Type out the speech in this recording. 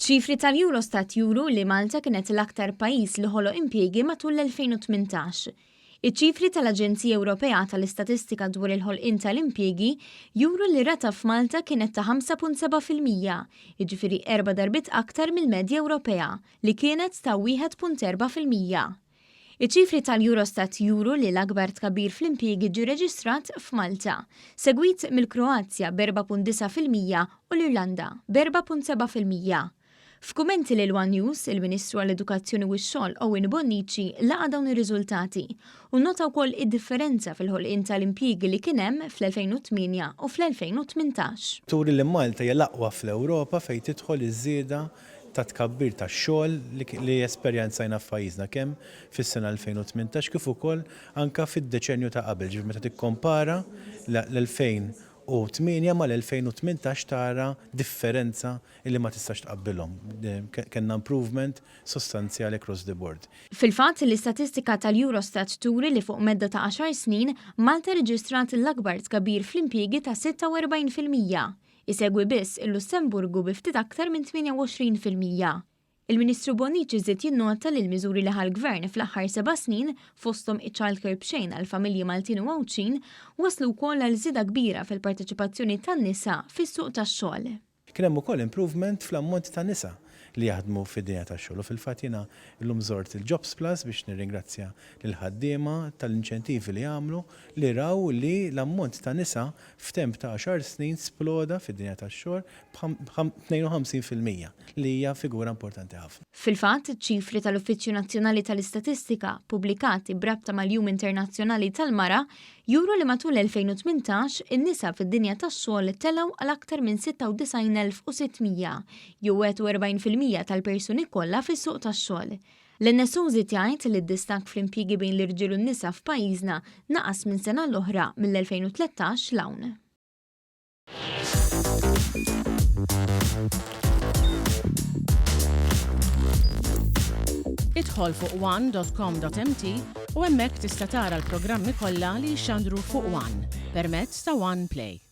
Ċifri tal-Eurostat juru li Malta kienet l-aktar pajjiż li ħoloq impjiegi matul l-2018. Iċ-ċifri tal-Aġenzija Ewropea tal-Istatistika dwar il-ħolqien tal-impjiegi juru li r-rata f'Malta kienet ta' 5.7%, jiġifieri erba' darbiet aktar mill-medja Ewropea, li kienet ta' 1.4%. Iċ-ċifri tal-Eurostat juru li l-akbar tkabbir fl-impjiegi ġie reġistrat f'Malta, segwit mill-Kroazja b'4.9% u l-Irlanda b'4.7%. F'kummenti lil one News, il-Ministru għall-Edukazzjoni u x-Xogħol Owen Bonnici laqa' dawn ir-riżultati u nnota wkoll id-differenza fil-ħolqien tal-impjiegi li kien hemm fl-2008 u fl-2018. Turi li Malta hija l-aqwa fl-Ewropa fejn tidħol iż-żieda ta' tkabbir tax-xogħol li esperjenzajna f'pajjiżna kemm fis-sena 2018 kif ukoll anke fid-deċennju ta' qabel, ġifieri meta tikkompara l-2008 mal-2018 tara differenza li ma tistax tqabbilhom. Kellna improvement sostanzjali across the board. Fil-fatt, l-istatistika tal-Eurostat turi li fuq medda ta' għaxar snin, Malta rreġistrat l-akbar tkabbir fl-impjiegi ta' 46%. Isegwi biss il-Lussemburgu bi ftit aktar minn 28%. Il-Ministru Bonnici żied jinnota li l-miżuri li ħa l-Gvern fl-aħħar seba' snin, fosthom iċ-childcare b'xejn għall-familji Maltin u Għawdxin, wasslu wkoll għal żieda kbira fil-parteċipazzjoni tan-nisa fis-suq tax-xogħol. Kien hemm ukoll improvement fl-ammont ta' nisa li jaħdmu fid-dinja tax-xogħol u fil-fatt jiena llum żort il-Jobs Plus biex nirringrazzja lill-ħaddiema tal-inċentivi li għamlu li raw li l-ammont ta' nisa f'temp ta' għaxar snin sploda fid-dinja tax-xogħol b'52%, li hija figura importanti ħafna. Fil-fatt, ċifri tal-Uffiċċju Nazzjonali tal-Istatistika ppubblikati b'rabta mal-Jum Internazzjonali tal-Mara juru li matul l-2018 in-nisa fid-dinja tax-xogħol telgħu għal aktar minn 96,600, jew 41% tal-persuni kollha fis-suq tax-xogħol. L-NSO żied jgħid li d-distakk fl-impjiegi bejn l-irġiel u n-nisa f'pajjiżna naqas minn sena l-oħra mill-2013 'l hawn. Idħol fuq one.com.mt u hemmhekk tista' tara l-programmi kollha li jixxandru fuq One permezz ta' One Play.